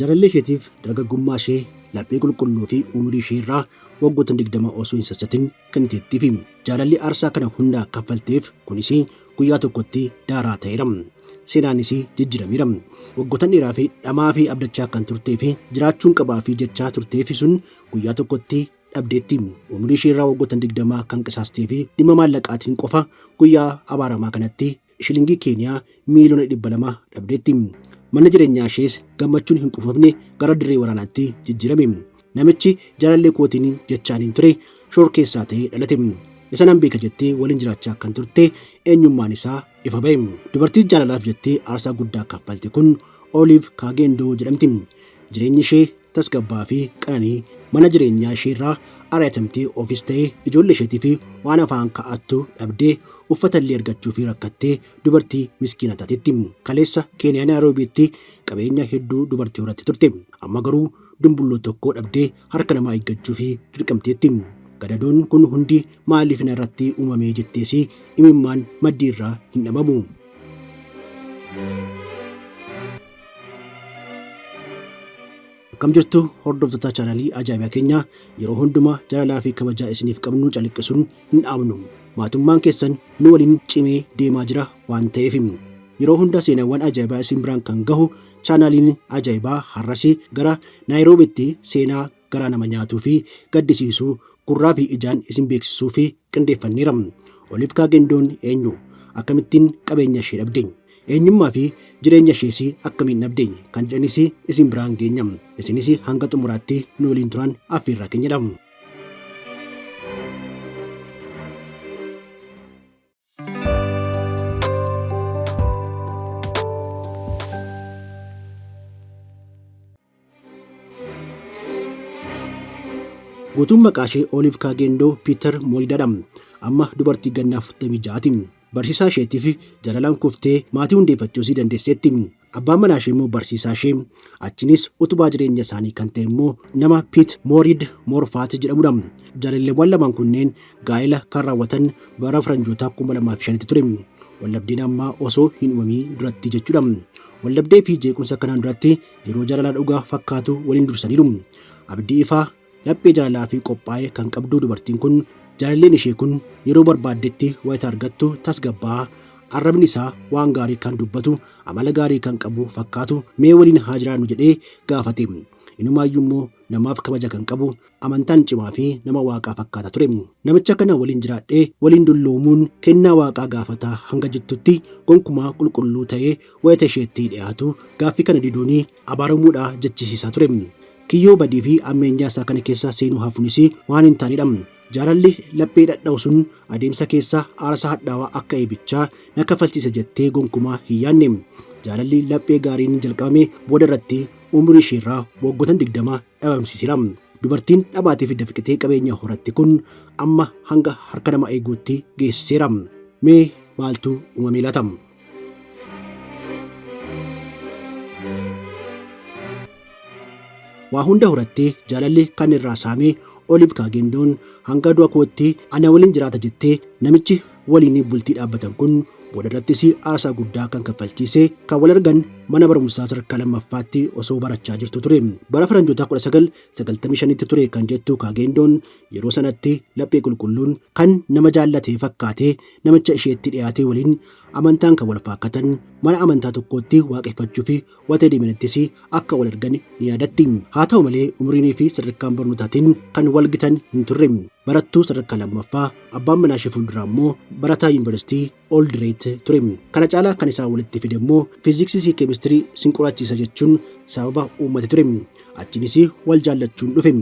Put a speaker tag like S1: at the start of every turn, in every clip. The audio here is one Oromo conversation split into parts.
S1: Jaalallee isheetiif dargaggummaa ishee, laphee qulqulluu fi umurii ishee irraa waggoota 20 osoo hin sassatin kenniteettiif. Jaalalli aarsaa kana hunda kaffalteef kunis guyyaa tokkotti daaraa ta'eera. Seenaanis jijjiirameera. Waggoota dheeraa fi dhamaa fi abdachaa kan turtee fi jiraachuun qabaa fi jechaa turteef sun guyyaa tokkotti dhabdeetti. Umurii ishee irraa waggoota 20 kan qisaastee fi dhimma maallaqaatiin qofa guyyaa abaaramaa kanatti shilingii Keeniyaa miiliyoona 200 dhabdeetti. Mana jireenyaa ishees gammachuun hin quufamne gara dirree waraanaatti jijjiirame. Namichi jaalallee kootiin jechaaniin ture shororkeessaa ta'ee dhalate. Isa nan beeka jettee waliin jiraachaa kan turte eenyummaan isaa ifa ba'e. Dubartii jaalalaaf jettee aarsaa guddaa kaffalte kun Olive Kagendoo jedhamti. Jireenyi ishee tasgabbaa fi qananii mana jireenyaa ishee irraa ari'atamtee ofis ta'ee ijoollee isheetii fi waan afaan ka'attu dhabdee uffata illee argachuu fi rakkattee dubartii miskiina taatetti. Kaleessa Keeniyaa Naayiroobiitti qabeenya hedduu dubartii horatte turte. Amma garuu dumbulloo tokko dhabdee harka namaa eeggachuu fi dirqamteetti. Gadadoon kun hundi maaliif na irratti uumame jettees imimmaan maddii irraa hin dhabamu. Akkam jirtu hordoftoota chaanalii ajaa'ibaa keenya? Yeroo hundumaa jaalalaa fi kabajaa isiniif qabnu calaqqisuun hin dhaabnu. Maatummaan keessan nu waliin cimee deemaa jira waan ta'eef. Yeroo hunda seenaawwan ajaa'ibaa isin biraan kan gahu chaanaliin ajaa'ibaa har'as gara Naayiroobiitti seenaa garaa nama nyaatuu fi gaddisiisuu gurraa fi ijaan isin beeksisuu fi qindeeffanneera. Oliif Kaagendoon eenyu? Akkamittiin qabeenya ishee dhabde? Eenyummaa fi jireenya ishees akkamiin dhabde? Kan jedhanis isin biraan geenya. Isinis hanga xumuraatti nu waliin turan affeerraa keenyadha. Guutuun maqaa ishee Olive Kagendoo Piiter Mooridaadha. Amma dubartii ganna 46ti. Barsiisaa isheetiif jaalalaan kuftee maatii hundeeffachuus dandeesseetti. Abbaan manaa ishee immoo barsiisaa ishee. Achinis utubaa jireenya isaanii kan ta'e immoo nama Piit Mooriid Moorfaat jedhamudha. Jaalalleewwan lamaan kunneen gaa'ela kan raawwatan bara faranjootaa 2005tti ture. Wallabdeen ammaa osoo hin uumamii duratti jechuudha. Wallabdee fi jeequmsa kanaan duratti yeroo jaalalaa dhugaa fakkaatu waliin dursaniiru. Abdii ifaa laphee jaalalaa fi qophaa'e kan qabdu dubartiin kun jaalalleen ishee kun yeroo barbaaddetti wayita argattu tasgabbaa, arrabni isaa waan gaarii kan dubbatu, amala gaarii kan qabu fakkaatu, mee waliin haa jiraannu jedhee gaafate. Inumaayyuu immoo namaaf kabaja kan qabu, amantaan cimaa fi nama waaqaa fakkaata ture. Namicha kana waliin jiraadhee waliin dulloomuun kennaa waaqaa gaafataa hanga jettutti gonkumaa qulqulluu ta'ee wayita isheetti dhiyaatu gaaffii kana diduun abaaramuudha jechisiisaa ture. Kiyyoo badii fi ammeenyaa isaa kana keessa seenuu hafuunis waan hin taanedha. Jaalalli laphee dhadha'u sun adeemsa keessa aarsaa hadhaawaa akka eebichaa na kaffalchiisa jettee gonkumaa hin yaadne. Jaalalli laphee gaariin jalqabame booda irratti umurii isheerraa waggoota 20 dhabamsiiseera. Dubartiin dhabaatii fi dafqitee qabeenya horatte kun amma hanga harka nama eeguutti geessiseera. Mee maaltu uumamee laata? Waa hunda horattee jaalalli kan irraa saamee Olive Kaagendoon hanga du'a kootti ana waliin jiraata jettee namichi waliin bultii dhaabbatan kun booda irrattis aarsaa guddaa kan kaffalchiise kan wal argan mana barumsaa sadarkaa lammaffaatti osoo barachaa jirtu ture. Bara faranjootaa 1995tti ture kan jettu Kaagendoon yeroo sanatti laphee qulqulluun kan nama jaallatee fakkaatee namicha isheetti dhiyaate waliin amantaan kan wal faakkatan mana amantaa tokkootti waaqeffachuu fi wata deemanittis akka wal argan ni yaadatti. Haa ta'u malee umriinii fi sadarkaan barnootaatiin kan wal gitan hin turre. Barattuu sadarkaa lammaffaa, abbaan manaa ishee fuulduraa immoo barataa yuunivarsiitii Oldireet ture. Kana caalaa kan isaan walitti fide immoo fiiziksii fi keemistirii sin qorachiisa jechuun sababa uummate ture. Achiinis wal jaallachuun dhufe.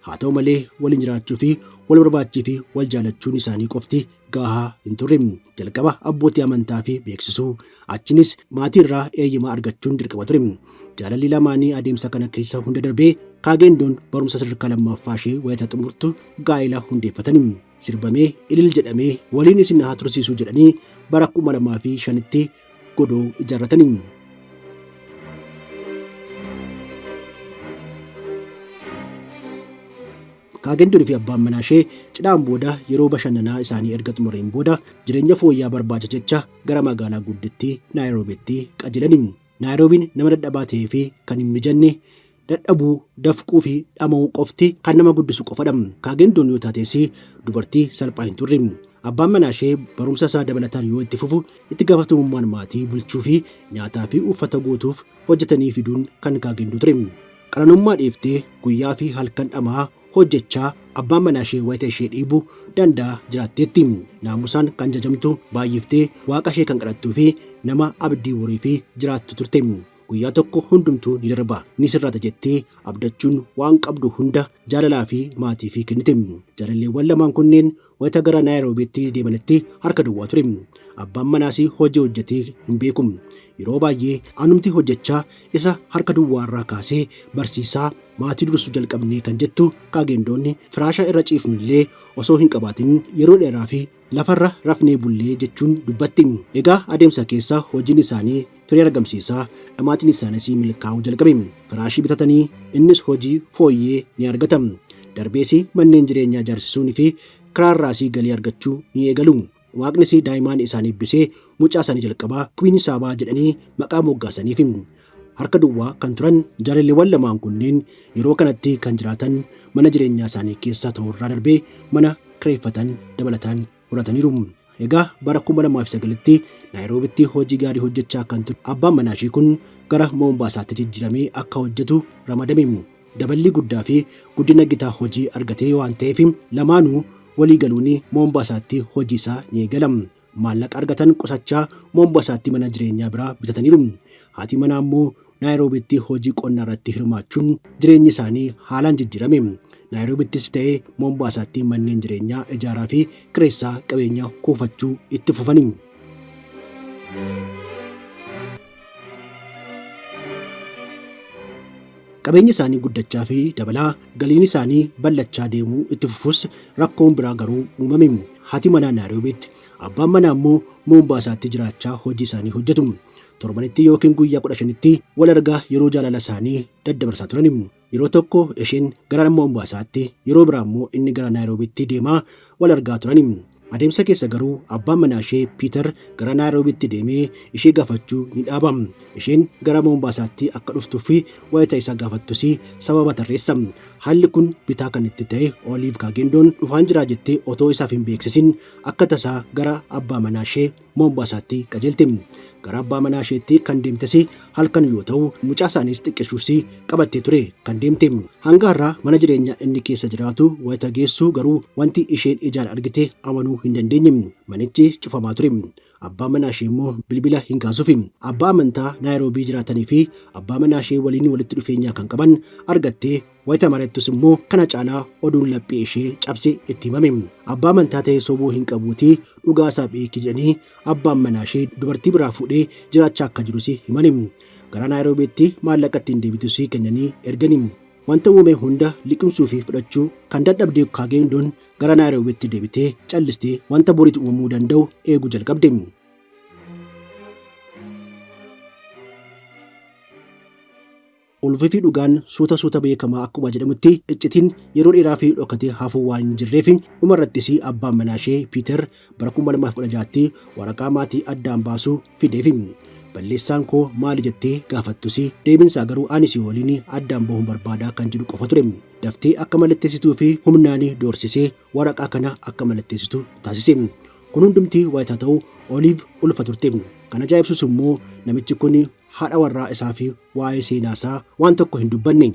S1: Haa ta'u malee waliin jiraachuu fi wal barbaachii fi wal jaallachuun isaanii qofti gahaa hin turre. Jalqaba abbootii amantaa fi beeksisuu, achinis maatii irraa eeyyama argachuun dirqama ture. Jaalalli lamaanii adeemsa kana keessa hunda darbee Kaagendoon barumsa sadarkaa lammaffaa ishee wayita xumurtu gaa'ela hundeeffatani. Sirbamee ilil jedhamee waliin isin haa tursiisuu jedhanii bara 2005tti godoo ijaarratani. Kaagendoon fi abbaan manaa ishee cidhaan booda yeroo bashannanaa isaanii erga xumureen booda jireenya fooyya'aa barbaacha jecha gara magaalaa guddittii Naayiroobiitti qajeelani. Naayiroobiin nama dadhabaa ta'ee fi kan hin mijanne dadhabuu, dafquu fi dhama'uu qofti kan nama guddisu qofadha. Kaagendoon yoo taates dubartii salphaa hin turre. Abbaan manaa ishee barumsa isaa dabalataan yoo itti fufu itti gaafatamummaan maatii bulchuu fi nyaataa fi uffata guutuuf hojjetanii fiduun kan Kaagendoo ture. Qananummaa dhiiftee guyyaa fi halkan dhamaa hojjechaa abbaan manaa ishee wayita ishee dhiibu danda'a jiraatteetti. Naamusaan kan jajamtu baay'iftee waaqa ishee kan kadhattuu fi nama abdii horii fi jiraattu turte. Guyyaa tokko hundumtuu ni darba ni sirrata jettee abdachuun waan qabdu hunda jaalalaa fi maatii fi kennite. Jaalalleewwan lamaan kunneen wayita gara Naayiroobiitti deemanitti harka duwwaa ture. Abbaan manaas hojii hojjetee hin beeku. Yeroo baay'ee anumti hojjechaa isa harka duwwaa irraa kaasee barsiisaa maatii dursuu jalqabnee kan jettu Kaagendoonni firaasha irra ciifnullee osoo hin qabaatin yeroo dheeraa fi lafarra rafnee bullee jechuun dubbatti. Egaa adeemsa keessa hojiin isaanii firii argamsiisaa dhamaatiin isaaniis milkaa'uu jalqabe. Firaashii bitatanii innis hojii fooyyee ni argata. Darbees manneen jireenyaa ijaarsisuun fi kiraarraasii galii argachuu ni eegalu. Waaqnis daa'imaan isaanii eebbisee mucaa isaanii jalqabaa Kuwiin Saabaa jedhanii maqaa moggaasaniif. Harka duwwaa kan turan jaalalleewwan lamaan kunneen yeroo kanatti kan jiraatan mana jireenyaa isaanii keessaa ta'urraa darbee mana kireeffatan dabalataan horataniiru. Egaa bara 2009tti Naayiroobitti hojii gaarii hojjechaa kan ture abbaan manaa ishee kun gara Moombaasaatti jijjiiramee akka hojjetu ramadame. Daballii guddaa fi guddina gitaa hojii argatee waan ta'eef lamaanuu walii galuun Moombaasaatti hojii isaa ni eegala. Maallaqa argatan qusachaa Moombaasaatti mana jireenyaa biraa bitataniiru. Haati manaa immoo Naayiroobitti hojii qonnaa irratti hirmaachuun jireenyi isaanii haalaan jijjiirame. Naayiroobiittis ta'ee Moombaasaatti manneen jireenyaa ijaaraa fi kireessaa qabeenya kuufachuu itti fufani. Qabeenyi isaanii guddachaa fi dabalaa galiin isaanii bal'achaa deemuu itti fufus rakkoon biraa garuu uumame. Haati manaa Naayiroobiitti, abbaan manaa immoo Moombaasaatti jiraachaa hojii isaanii hojjetu. Torbanitti yookiin guyyaa 15tti wal argaa yeroo jaalala isaanii daddabarsaa turan. Yeroo tokko isheen gara Moombaasaatti, yeroo biraa immoo inni gara Naayiroobiitti deemaa wal argaa turan. Adeemsa keessa garuu abbaan manaa ishee Piiter gara Naayiroobiitti deemee ishee gaafachuu ni dhaaba. Isheen gara Moombaasaatti akka dhuftuu fi wayita isa gaafattus sababa tarreessa. Haalli kun bitaa kan itti ta'e Oliiv Kaagendoon dhufaan jiraa jettee otoo isaaf hin beeksisin akka tasaa gara abbaa manaa ishee Moombaasaatti qajeelte. Gara abbaa manaa isheetti kan deemtes halkan yoo ta'u mucaa isaaniis xiqqishuus qabattee ture kan deemte. Hanga har'aa mana jireenyaa inni keessa jiraatu wayita geessu garuu wanti isheen ijaan argite amanuu hin dandeenye. Manichi cufamaa ture. Abbaan manaa ishee immoo bilbila hin kaasuuf. Abbaa amantaa Naayiroobii jiraatanii fi abbaa manaa ishee waliin walitti dhufeenyaa kan qaban argattee wayita marattus immoo kana caalaa oduun laphee ishee cabse itti himame. Abbaa amantaa ta'e sobuu hin qabuutii dhugaa isaa beeki jedhanii abbaan manaa ishee dubartii biraa fuudhee jiraachaa akka jirus himani. Gara Naayiroobiitti maallaqa ittiin deebitus kennanii ergani. Wanta uumame hunda liqimsuu fi fudhachuu kan dadhabde Kaagendoon gara Naayiroobiitti deebitee callistee wanta boriitu uumamuu danda'u eeguu jalqabde. Ulfii fi dhugaan suuta suuta beekamaa akkuma jedhamutti iccitiin yeroo dheeraa fi dhokatee hafuu waan hin jirreef dhumarrattis abbaan manaa ishee Piiter bara 2016tti waraqaa maatii addaan baasuu fideef. Balleessaan koo maali jettee gaafattus deebinsaa garuu ani si waliin addaan bahuun barbaadaa kan jedhu qofa ture. Daftee akka mallatteessituu fi humnaan doorsisee waraqaa kana akka mallatteessitu taasise. Kun hundumti wayita ta'u Oliiv ulfa turte. Kan ajaa'ibsus immoo namichi kun haadha warraa isaa fi waa'ee seenaa isaa waan tokko hin dubbanne.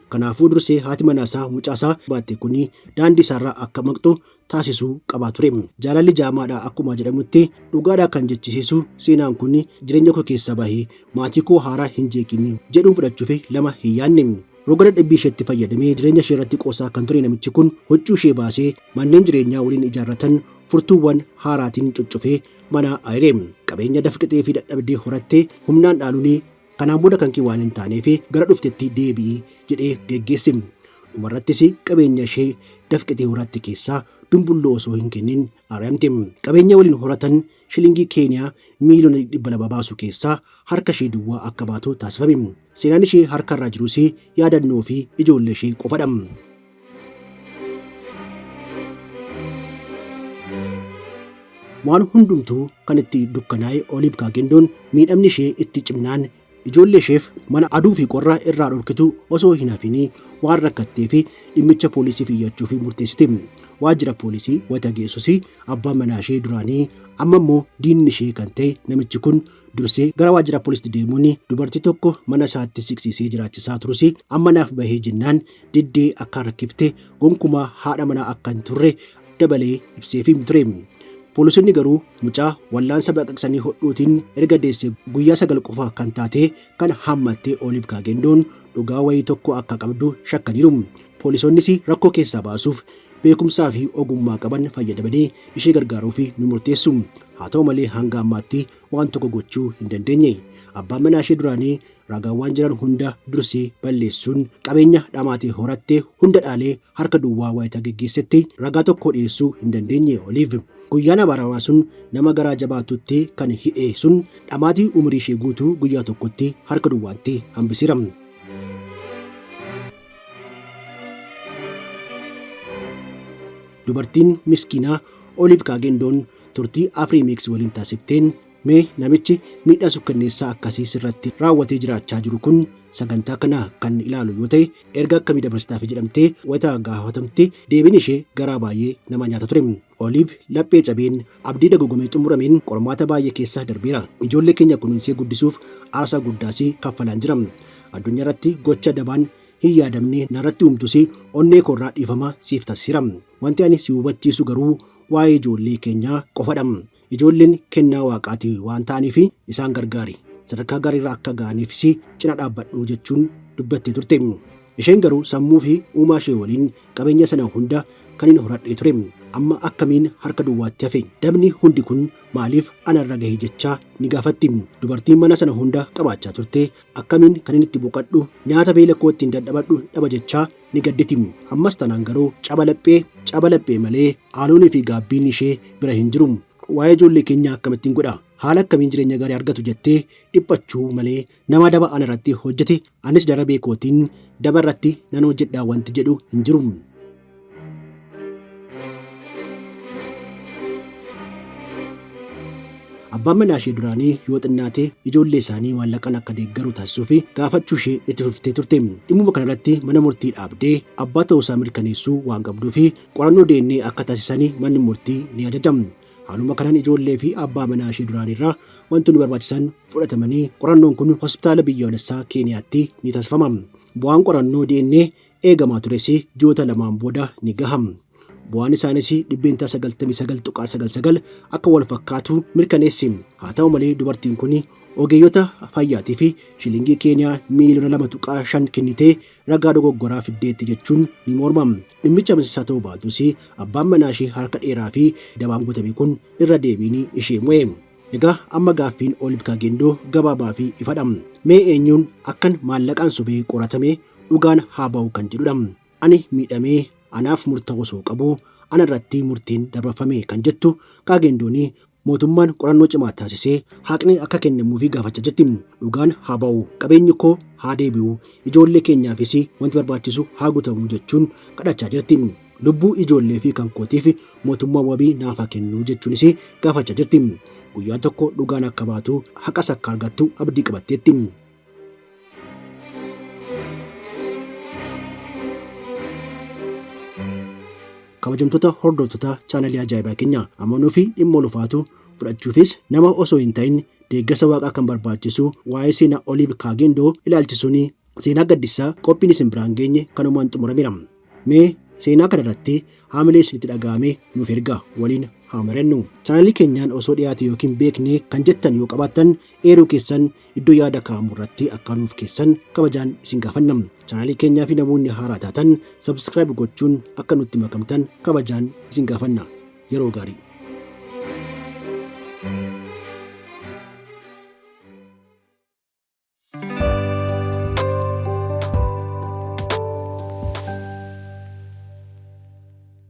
S1: Kanaafuu dursee haati manaa isaa mucaa isaa baatte kun daandii isaarraa akka maqxu taasisuu qabaa ture. Jaalalli jaamaadha akkuma jedhamutti dhugaadha kan jechisiisu seenaan kun jireenya koo keessa bahee maatii koo haaraa hin jeeqin jedhuun fudhachuuf lama hin yaadne. Roga dadhabbii isheetti fayyadamee jireenya ishee irratti qoosaa kan ture namichi kun huccuu ishee baasee manneen jireenyaa waliin ijaarratan furtuuwwan haaraatiin cuccufee mana ayire. Qabeenya dafqixee fi dadhabdee horattee humnaan dhaaluun kanaan booda kan kee waan hin taaneef gara dhuftetti deebi'i jedhee geggeesse. Dhumarrattis qabeenya ishee dafqitee horatte keessaa dumbulloo osoo hin kennin ari'amte. Qabeenya waliin horatan shilingii Keeniyaa miiliyoona 200 baasu keessaa harka ishee duwwaa akka baatu taasifame. Seenaan ishee harkarraa jirus yaadannoo fi ijoollee ishee qofadha. Waan hundumtuu kan itti dukkanaa'e Oliiv Kaagendoon miidhamni ishee itti cimnaan Ijoollee isheef mana aduu fi qorra irraa dhorkitu osoo hin hafinii waan rakkattee fi dhimmicha poolisiif iyyachuuf murteessite. Waajjira poolisii wayita geessus abbaan manaa ishee duraanii amma immoo diinni ishee kan ta'e namichi kun dursee gara waajjira poolisiitti deemuun dubartii tokko mana isaatti siqsiisee jiraachisaa turus amma naaf bahee jennaan diddee akka rakkifte gonkumaa haadha manaa akka hin turre dabalee ibseefii ture. Poolisonni garuu mucaa wallaansa baqaqsanii hodhuutiin erga deesse guyyaa 9 qofa kan taate kan hammattee Oliiv Kaagendoon dhugaa wayii tokko akka qabdu shakkaniiru. Poolisonnis rakkoo keessaa baasuuf beekumsaa fi ogummaa qaban fayyadamanii ishee gargaaruuf ni murteessu. Haa ta'u malee hanga ammaatti waan tokko gochuu hin dandeenye. Abbaan manaa ishee duraanii ragaawwan jiran hunda dursee balleessuun qabeenya dhamaatee horatte hunda dhaalee harka duwwaa wayita geggeessetti ragaa tokko dhiyeessuu hin dandeenye Oliiv. Guyyaan abaaramaa sun nama garaa jabaatutti kan hidhe sun dhamaatii umurii ishee guutuu guyyaa tokkotti harka duwwaatti hambiseera. Dubartiin miskiinaa Oliiv Kaagendoon turtii Afriimiks waliin taasifteen mee namichi miidhaa sukkanneessaa akkasii sirratti raawwatee jiraachaa jiru kun sagantaa kana kan ilaalu yoo ta'e erga akkamii dabarsitaafi jedhamtee wayita gaafatamte deebiin ishee garaa baay'ee nama nyaata ture. Oliiv laphee cabeen abdii dagogomee xumurameen qormaata baay'ee keessa darbeera. Ijoollee keenya kunuunsee guddisuuf aarsaa guddaas kaffalaan jira. Addunyaa irratti gocha dabaan hin yaadamne narratti uumtus onnee koorraa dhiifama siif taasiseera. Wanti ani si hubachiisu garuu waa'ee ijoollee keenyaa qofadha. Ijoolleen kennaa waaqaati waan ta'aniif isaan gargaari. Sadarkaa gaariirra akka ga'aniifis cina dhaabbadhu jechuun dubbattee turte. Isheen garuu sammuu fi uumaa ishee waliin qabeenya sana hunda kan hin horadhee ture. Amma akkamiin harka duwwaatti hafe? Dabni hundi kun maaliif anarra gahe jechaa ni gaafatti. Dubartiin mana sana hunda qabaachaa turte akkamiin kan inni itti boqadhu nyaata beela koo ittiin dadhabadhu dhaba jechaa ni gadditi. Ammas tanaan garuu caba laphee caba laphee malee haaluunii fi gaabbiin ishee bira hin jiru. Waa'ee ijoollee keenyaa akkamittiin godha? Haala akkamiin jireenya gaarii argatu jettee dhiphachuu malee nama daba ana irratti hojjete anis darabee kootiin daba irratti nan hojjedha wanti jedhu hin jiru. Abbaan manaa ishee duraanii yoo xinnaate ijoollee isaanii maallaqaan akka deeggaru taasisuu fi gaafachuu ishee itti fuftee turte. Dhimmuma kanarratti mana murtii dhaabdee abbaa ta'uusaa mirkaneessuu waan qabduu fi qorannoo DNA akka taasisanii manni murtii ni ajaja. Haaluma kanaan ijoollee fi abbaa manaa ishee duraaniirraa wantoonni barbaachisan fudhatamanii qorannoon kun hospitaala biyyoolessaa Keeniyaatti ni taasifama. Bu'aan qorannoo DNA eegamaa tures ji'oota lamaan booda ni gaha. Bu'aan isaanis 99.99% akka wal fakkaatu mirkaneessi. Haa ta'u malee dubartiin kun ogeeyyota fayyaatii fi shilingii Keeniyaa miiliyoona 2.5 kennitee ragaa dogoggoraa fiddeetti jechuun ni morma. Dhimmicha amansiisaa ta'uu baatus abbaan manaa ishee harka dheeraa fi dabaan guutame kun irra deebiin ishee mo'e. Egaa amma gaaffiin Oliiv Kaagendoo gabaabaa fi ifadha. Mee eenyuun akkan maallaqaan sobee qoratame dhugaan haa ba'u kan jedhudha. Ani miidhamee anaaf murtaa'u osoo qabu ana irratti murtiin dabarfame kan jettu Kaagendoon mootummaan qorannoo cimaa taasisee haqni akka kennamuufi gaafachaa jirti. Dhugaan haa ba'u, qabeenyi koo haa deebi'u, ijoollee keenyaafis wanti barbaachisu haa guutamu jechuun kadhachaa jirti. Lubbuu ijoollee fi kan kootiif mootummaan wabii naaf haa kennu jechuunis gaafachaa jirti. Guyyaa tokko dhugaan akka baatu haqas akka argattu abdii qabatteetti. Kabajamtoota hordoftoota chaanalii ajaa'ibaa keenya amanuu fi dhimma ulfaatu fudhachuufis nama osoo hin ta'in deeggarsa waaqaa kan barbaachisu waa'ee seenaa Oliiv Kaagendoo ilaalchisuun seenaa gaddisiisaa qophiin isin biraan geenye kanumaan xumurameera. Mee seenaa kana irratti haamilee isinitti dhaga'ame nuuf ergaa waliin haa mari'annu. Chaanalii keenyaan osoo dhiyaate yookiin beekne kan jettan yoo qabaattan eeruu keessan iddoo yaada kaa'amu irratti akka nuuf keessan kabajaan isin gaafanna. Chaanalii keenyaa fi namoonni haaraa taatan subscribe gochuun akka nutti makamtan kabajaan isin gaafanna. Yeroo gaarii.